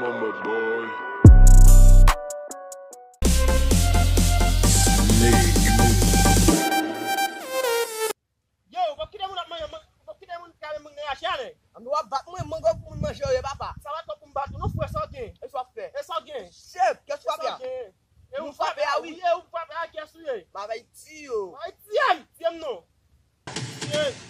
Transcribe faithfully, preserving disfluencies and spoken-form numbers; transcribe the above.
Mama boy. Yo, w ap kite moun ap manje, w ap kite moun kale moun nan rache ale. An nou ap bat mwen, mango pou moun manje yo ye papa. Sa pa twò pou m bat ou non frè, sa w gen? E sa w ap fè? E sa w gen? Chèf, kè sa w ap fè? E ou frape a wi. E ou frape a kè sou ye. M ap bay ti yo. M ap bay ti yo, ti yo m non. Ti yo.